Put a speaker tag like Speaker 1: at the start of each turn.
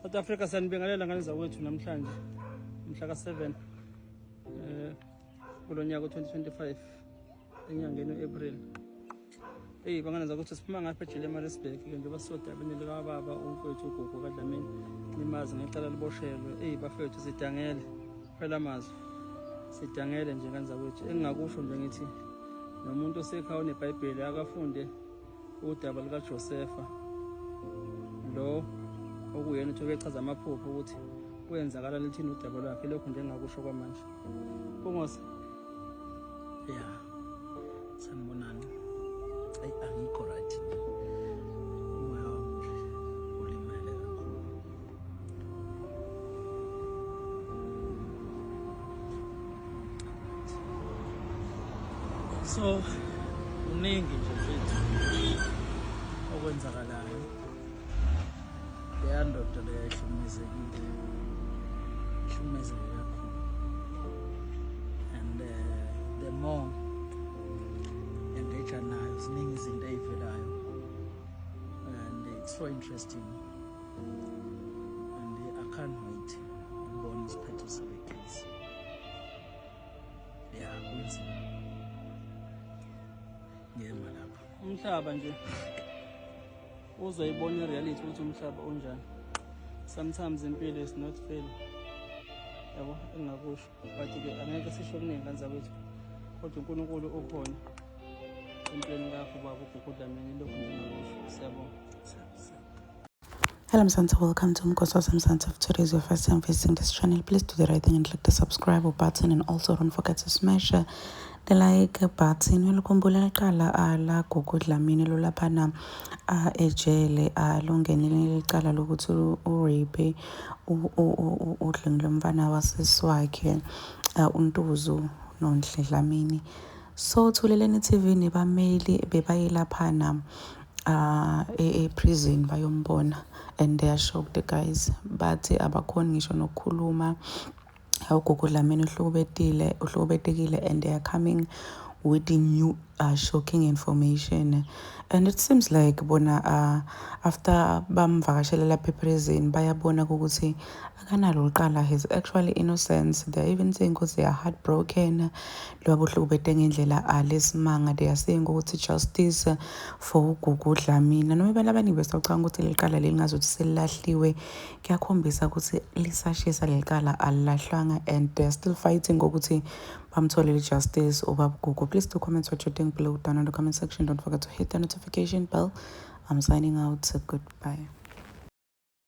Speaker 1: South Africa, siyanibingelela ngane zakwethu. Namhlanje mhla ka-7 kulo nyaka u-2025, enyangeni u-April. Eyi bangane zakwethu, siphuma ngapha ejele eMaritzburg ke, njengoba sisodabeni likababa umfowethu uGugu kaDlamini, nimazi ngecala liboshelwe. Eyi bafethu, sidangele phela amazwi, sidangele nje ngane zakwethu. Engingakusho nje ngithi nomuntu osekhaya oneBhayibheli akafunde udaba likaJosefa, lo okuyena uthi obechaza amaphupho ukuthi kwenzakala lithini udaba lwakhe. Lokhu nje engingakusho kwamanje. Mpungose.
Speaker 2: Ya, sanibonani. Ayi, angikho right nje, umoya wami nje ulimele kakhulu. So kuningi nje mfethu okwenzakalayo. Leya ndoda leya ihlukumezekile, ihlukumezeke kakhulu, and the more engage nayo, ziningi izinto ey'velayo and it's so interesting and I can't wait ukubona isiphetho sale case. Ya, kunzima, ngiyema lapho.
Speaker 1: Umhlaba nje uzoyibona i-reality ukuthi umhlaba unjani. Sometimes impilo is not fair, yabo, engingakusho. But-ke angeke sisho okuningi ngane zakwethu, kodwa uNkulunkulu ukhona empilweni kakho baba uGugu Dlamini. Lokhu nje engingakusho. Siyabonga.
Speaker 3: Hello Mzansi, welcome to Mgoso Mzansi. If today is your first time visiting this channel, please do the right thing and click the subscribe button and also don't forget to smash the like button. Ulikhumbula icala la Gugu Dlamini lolaphana ejele, lungenile icala lokuthi urape, udlwengule umfana wasisi wakhe, uNtuzu Nonhle Dlamini. So Thuleleni TV nebameli bebaye laphana e-prison bayombona and they are shocked, guys. Bathi abakhoni ngisho nokukhuluma. UGugu Dlamini uhlukubetile, uhlukubetekile, and they are coming with the new shocking information. And it seems like bona after bamvakashela lapha eprison, bayabona ukuthi akanalo icala, he's actually innocent. They're even saying ukuthi they are heartbroken loba uhlukubete ngendlela alesimanga. They are saying ukuthi justice for uGugu Dlamini. Noma abantu abaningi besacabanga ukuthi leli cala leli ngazuthi selilahliwe, kuyakhombisa ukuthi lisashisa leli cala, alilahlwanga, and they are still fighting ukuthi bamtholele justice ubaba Gugu. Please do comment what you think below down in the comment section. Don't forget to hit the notification bell. I'm signing out. Goodbye.